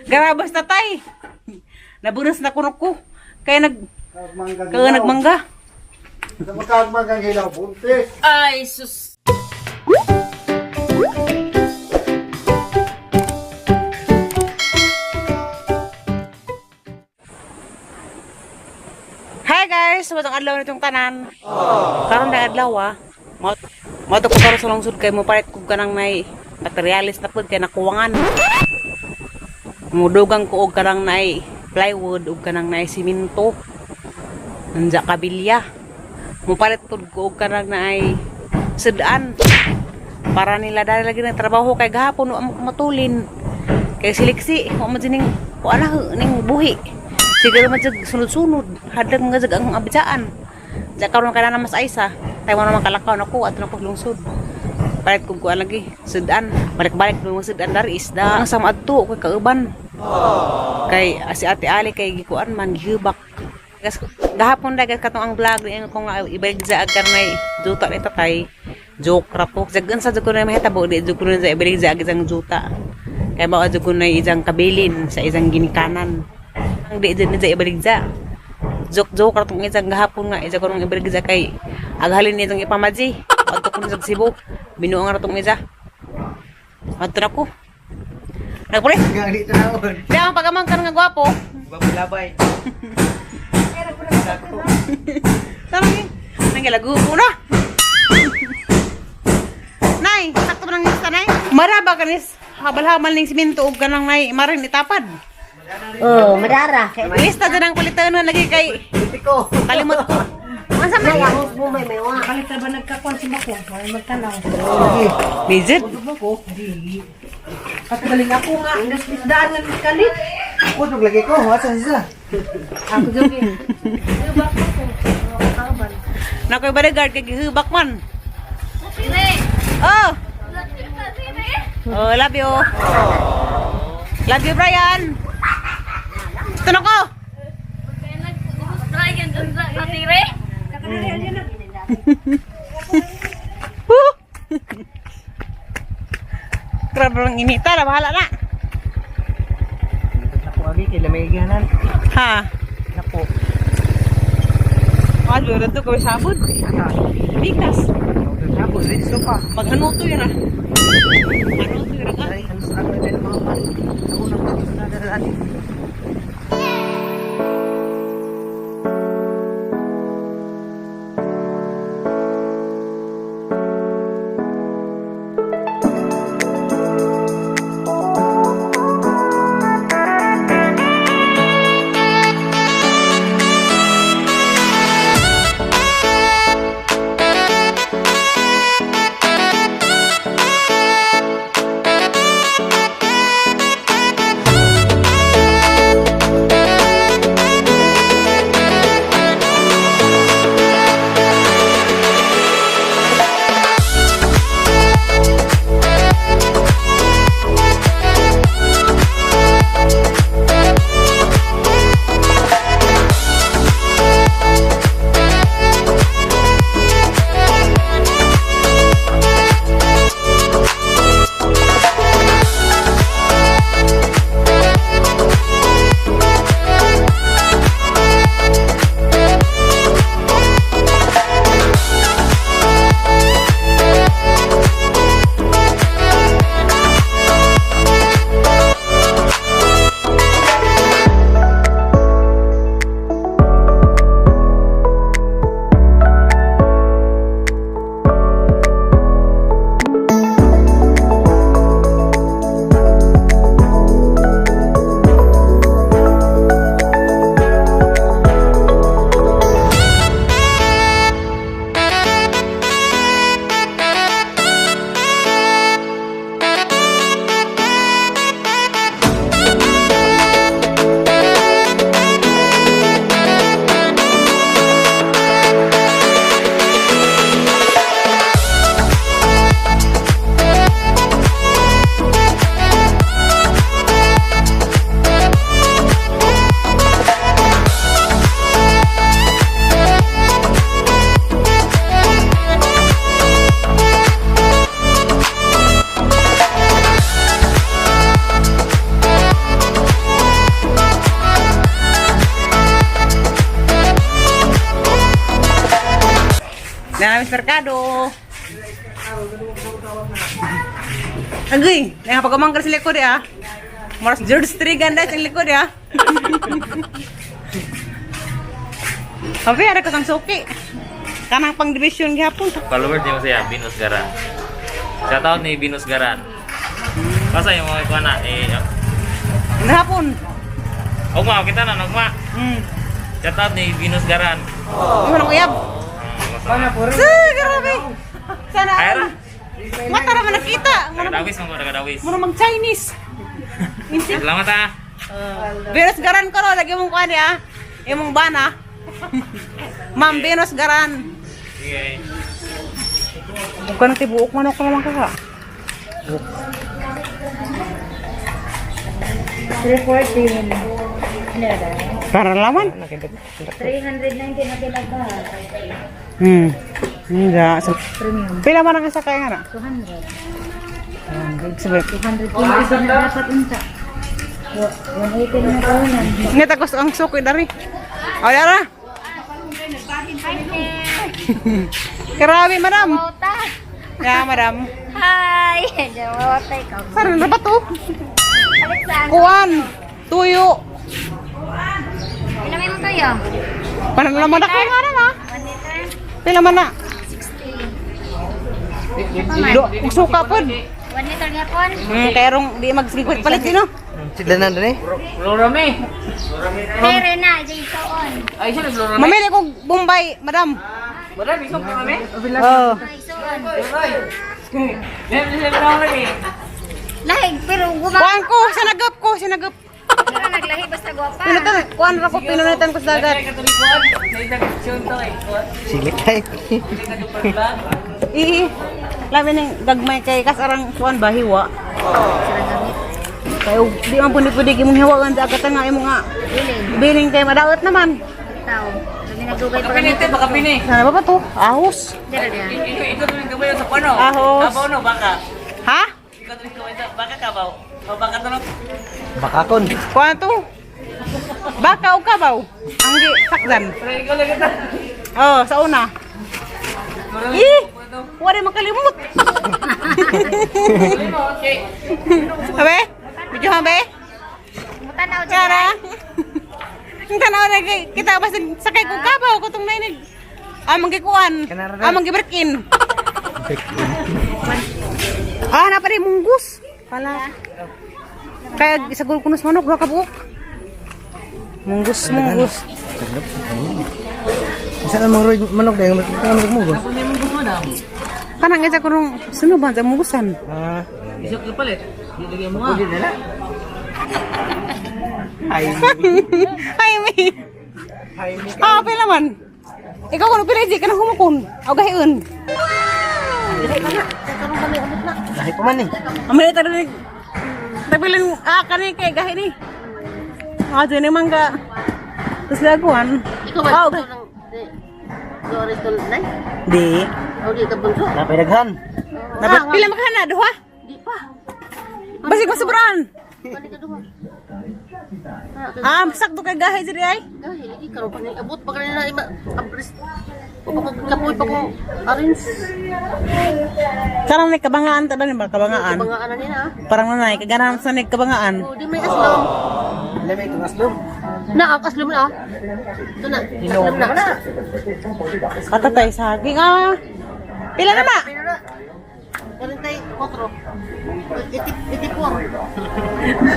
Garabas na tay. Nabunas na kuno ko. Kaya nag kaya nagmangga. Magkagmangga gilaw, buntis. Ay, sus. Hi guys, matang adlaw nitong tanan. Karon na adlaw ah. Mo mo to ko karon sa lungsod kay mo palit kog kanang nay materialis na pud kay nakuwangan. Mudugang ko og kanang nay plywood ug kanang nay simento. Nanja kabilya. Mupalit pud ko og kanang nay sudan para nila dali lagi ng trabaho kay gahapon wa mo matulin. Kay siliksi, wa mo dining wa na ning buhi. Siguro man jud sunod-sunod, hadlok mga jud ang abitsaan. Diya karon ka na mas aysa. Tayo mo naman kalakaw na ko at na ko lungsod. Palit kog kuan lagi, sudan. Balik-balik mo sudan dari isda. Ang sama adto kay kauban. Kay si Ate Ali kay gikuan man gihubak. Gas gahapon da gas katong ang vlog ni ko nga ibalik sa agar nay juta ni tatay. Joke ra po. Jagan sa jud ko na mahitabo di jud ko na sa ibalik sa isang juta. Kay mao jud ko na isang kabilin sa isang ginikanan. Ang di jud ni sa ibalik sa. Joke joke ra tong isang gahapon nga isa ko nung ibalik sa kay aghalin ni isang ipamadji. Adto ko sa Cebu. Binuang ra tong isa. Adto na ko. Nagpulis. Ganito na on. Di ang pagamang ka nga gwapo. Labay. Tama yun. Nanggalago ko na. Nay, sakto ba nang lista, nay? Mara ba kanis? Habal-habal ning simento og kanang nay, marin itapad. Oh, madara. Lista dyan ang palitan na lagi kay Politiko. kalimot ko. Unsa man? Ay, ako mo may may wa. Kalit na ba nagkakuan si Bako? Ay, magtanaw. Legit. Katagaling ako nga. Isdaan nga kalit. Kusog lagi ko, asa siya? Ako dyan eh. Hubak ko. Mga Nakoy bodyguard kay gihubak man. Oh. Oh, love you. Love you, Brian. Ito na ko. Woo! Grabe ang inita na, bahala na. Nako agi kay lamay ganan. Ha? Nako. Ano, ito kami sabod. Bikas. Nako, dito pa. Maghanuto yun ah. Hanuto yun ah. Ay, ang sa akin mga pa. Ako na pa sa natin. Namin sa merkado. Agoy, nakapagamangkar sa likod ah. Maras George Trigan dahil sa likod ah. Kape, ada ka kang suki. Kanang pang division gihapon. Followers niyo siya, Binus Garan. Shout out ni Binus Garan. Basta yung mga ikuha na, eh, Gihapon. Ugma, kita na, ugma. Shout out ni Binus Garan. Oh. Ano uyab? Ah, Sa, grabe. Sana Ay, all. Mata ra man nakita. Muna Nagadawis, mga nagadawis. muna mag Chinese. Salamat ah. Venus Garan ko ro lagi mong kuan ah. Imong bana. Ma'am Venus Garan. Sige. Bukan tibuok man ako naman kaka. 314. Ano ba? Para laman. 390 na pinagba. Hindi. So, Premium. pila man ang isa kaya nga na? 200. Sabi, 220 na dapat unsa. 180 na tahunan. Nga tagos ang sukoy dari. O, dara. Grabe, madam. Wauta. Ya, madam. Hi! Wauta ikaw. Saan na ba to? Balik saan? Kuan. Tuyo. Ilan may mo tayo? Paano naman ako nga na ma? 1 liter? Pila man na? 60. Do, ug suka pod. 1 liter nga pon? Kaya rong di magsigwit palit din no. Sila na dun eh. Pero na, di ikaw on. Mamili ko Bombay, madam. Oh. Ikaw on. Lahig, pero guma. Kuan ko, sinagap ko, sinagap. Pero naglahi basta gwapa. Pinutan, kuan ra ko pinutan ko sa dagat. Sige tayo. Ii. Labi ning gagmay kay kasarang kuan ba hiwa. Kay di man pud pwede imong hiwagan sa agatan nga imo nga Biling. biling kay madaot naman. Tao. Kami nagdugay pa kami. Sana ba to? Ahos. Dira dira. Ahos. Ha? Bakakon. Kuan to? Baka o kabaw? Ang gi sakdan. Oh, sa una. Ih! Wala makalimot. Abe? Video habe? Mutanaw dyan. Kara. Ang tanaw na kay kita basig sakay ko kabaw ko tong nainig. Amang gikuan. Amang gibrekin. Ah, na pa rin munggus. Pala. Kaya isagol ko na sa manok, duha ka buok. Munggus, munggus. Isa na mga manok dahil manok mo. Kanang isa ko nung sino ba sa munggusan? Ah. Ay, may. Ah, pila man. Ikaw kuno pila di ka na humukon. Aw gahiun. Lahi pa man eh. Amay ta rin. Tabilin ah kani kay gahi ni. Ah, dyan naman ka. Tapos laguan. Ikaw ba? Oh, Ikaw ng... Sorry, na. di. O, di ka bunso. Napay daghan. Dapat pila makahana duha. Di pa. Basig masubraan. Balik ka duha. Ah, sakto kay gahi diri ay. Gahi, lagi karon pa ni abot pa kanila iba abris. Kapoy pa ko arrange. Karang may kabangaan ta ba ni ba kabangaan? Mga ana nila. Parang nanay kaganahan sa nag kabangaan. Oh, di may aslom. Alam itong aslom. Na, ang aslom na. Ah. Ito na. Aslom na. Katatay saging ah. Pila na ba? Pero na. 44. 84.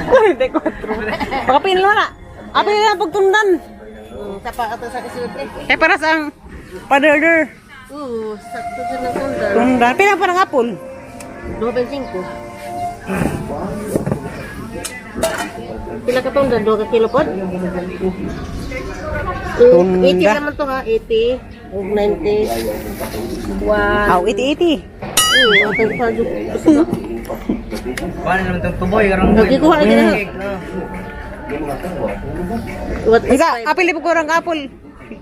44. Baka pila na. Ah, pila na pagtundan. Sa pa ato sa isunod eh. Kay para sa ang paderder. Oo, sakto sa ng tundan. Tundan. Pila pa ng apple? 2.5. Pila ka tundan? 2 ka kilo pod? Tunda. 80 naman to ha, 80. O 90. 1. Aw, 80-80. Oo, atong pa Paano naman itong tuboy? Karong Nagikuha lagi na. What is Isa, five? apil po ko apple.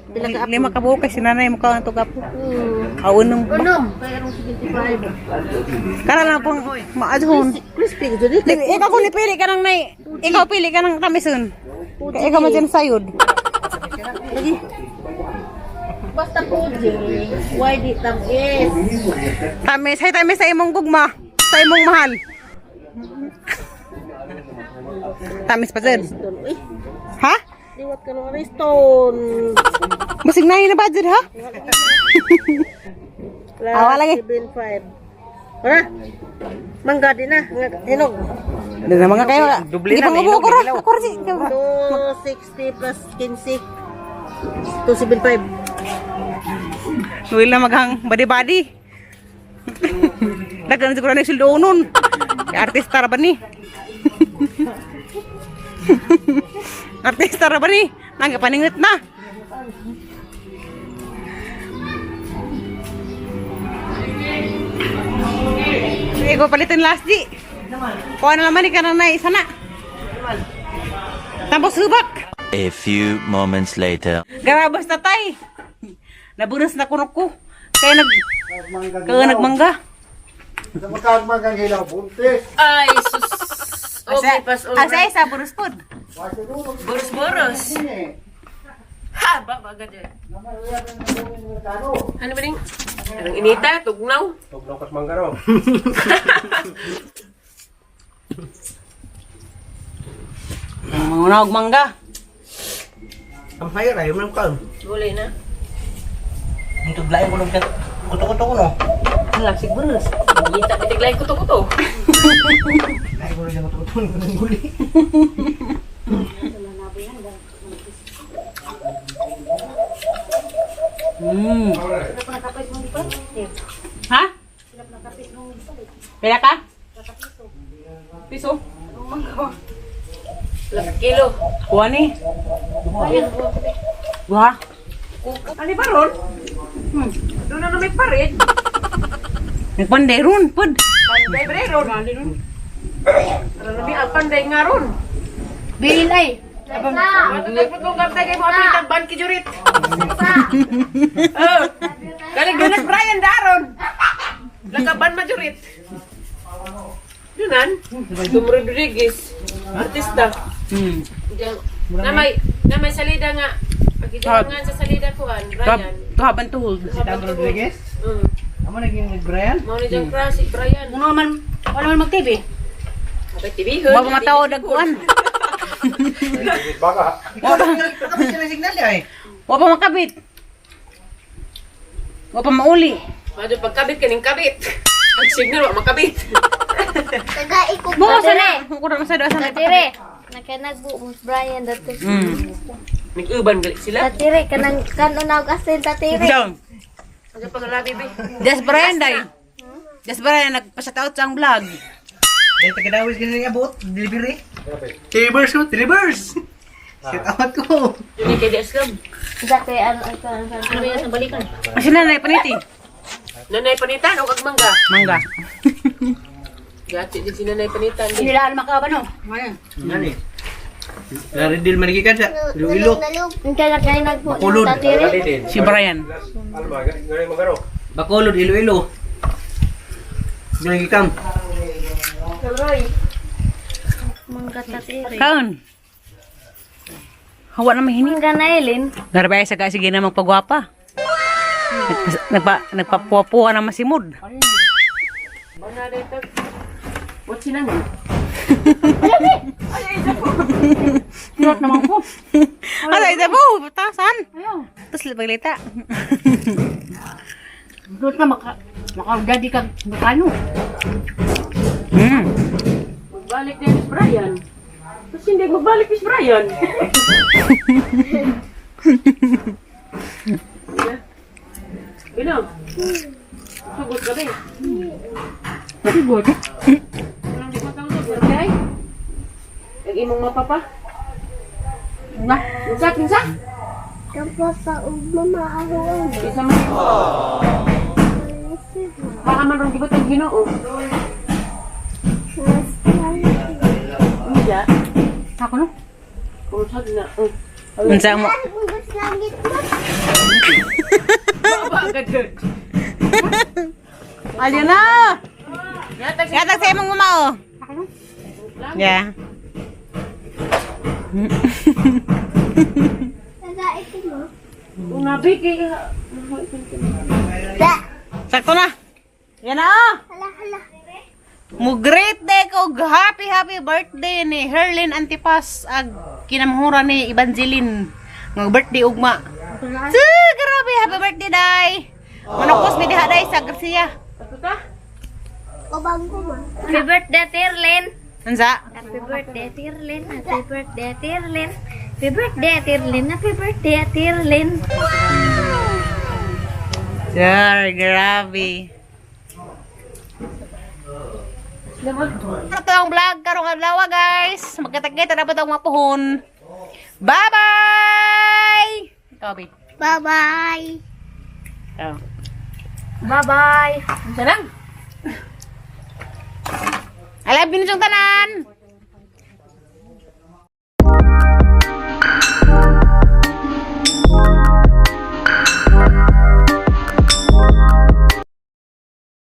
Pila ka apple? Lima ka buok kay sinanay mo ka ang apple. Hmm. Aw, unong. Unom, kaya rong 75. Kara lang pong maadhon. Crispy ko dyan. Di, ikaw kung nipili ka ng nay, ikaw pili ka ng tamison. Kaya ikaw man dyan sayod. Lagi. Basta puding. Why di tamis? Tamis, hay tamis sa imong gugma. Sa imong mahal. Tamis pa dyan. Uy, Ha? liwat ka ng Ariston. Basig na yun na ba dyan, ha? Plus Awa lagi. 7.5. Wala. Mangga din na. Hinog. Doon na mga kayo. Doble Hindi na, pa may mabuo hinog, ko ra. may hilaw. Ako ra si. 260 plus 15. 275. Nuil na maghang body-body. Daghan siguro na yung sildo nun. Kay Artista ra ba ni? Artista ra ba ni? Nangga paningot na. Sige, ko palitin last di. Kuha na naman ni kanang na isa na. Tapos hubak. A few moments later. Garabas na tay. Nabunas na kunok ko. Kaya nag kaya nagmangga. Ay, sus. Okay, pas all Asa isa buros pod. Boros-boros. Ha, ba, ba, agad eh. Ano ba rin? Anong inita? Tugnaw? Tugnaw kas mangga raw. Mga og mangga. Ang fire ay man ka. Gulay na. Ang tuglain ko lang kuto-kuto ko no. Ang lasig boros. Inita, bitiglay kuto-kuto. Lain ko lang kuto-kuto ng guli. Mm. Ha? Pila ka? Piso? Kilo. Kuha ni. Buha. Ano ba ron? Doon na may parit. Nagpanday ron, pod. Panday bre ron. Ano ang panday nga ron. Bilin ay. Matutagpot kong kamtay kay mo ato tagban ki jurit. Oh. Galing Jonas Brian daron. Lakaban ma jurit. Yunan. Dum Rodriguez. Artista. Na may salida nga. Pagidarangan sa salida kuan, Brian. Tuhaban tuhod. Si Tag Rodriguez. Mm. Amo naging ni Brian. Mao ni John Crush, si Brian. Ano man, wala man mag-TV. Okay, TV. Wa pa mataw dagkuan. Baka. Nakabit sila signal ay. Wa pa makabit. Wa pa mauli. Madyo pagkabit kaning kabit. Ang signal wa makabit. Mo sa na. Kuno sa doon sa na. Tatire, nakanagbo mo Brian dati. Nag-uban gali sila. Tatire, kanang kanon og asin tatire. Jong. Ano pag-labi be? Just Brian day. Just Brian nagpa-shoutout sa ang vlog. Dahil tagadawis ka na abot, delivery. Delivers ko, delivers. Set out ko. Hindi kay Di Aslam. Dati ano ito ano Ano yan sa balikan? Kasi nanay paniti. Nanay Panitan o kag mangga? Mangga. Gati din si Nanay Panitan. Hindi lang makaba no. Nani? Laridil man gikan sa Iloilo. Unsa na kay nagbo Bakulod. tatire? Si Brian. Alba, gano'n mangga raw. Bacolod, Iloilo. Diyan gikam. Mangga tatire. Kaon. Hawa na mahini. Mangga na Elin. Garbay sa ka sige na magpagwapa. Nagpapuwa na masimod. What sinangon? Not naman ko. Alay da po, tasan. Ayaw. Tapos paglita. Doon na maka maka daddy kag makano. Magbalik na si Brian. Tapos hindi magbalik si Brian. Bilog. Sugot ka rin. Sugot. Walang di matawag. Okay? Ang imong mapapa. Na. Unsa kinsa? Tapos sa mama ako. Isa man. Baka man rong gibot ang Ginoo. Hindi. Ako no. Kung sa na. Unsa mo? Ba agad yun. Alya na. Yatag Yatag sa imong mama oh. Yeah. Una biki Sakto na. Yan na oh. Hala, hala. Mo great day ko og happy happy birthday ni Herlin Antipas ag kinamhura ni Evangeline nga birthday ugma. Su, grabe, happy birthday day. Manukos mi diha day sa Garcia. Ubang ko ma. Happy birthday, Tirlin. Ansa? Happy birthday, Tirlin. Happy birthday, Tirlin. Happy birthday, Tirlin. Happy birthday, Tirlin. Sir, grabe. Ito ang vlog karong adlaw, guys. Magkita-kita na ba itong mga puhon. Bye-bye! Ikaw, babe. Bye-bye. Ikaw. Bye-bye. Isa lang. I love you, tanan!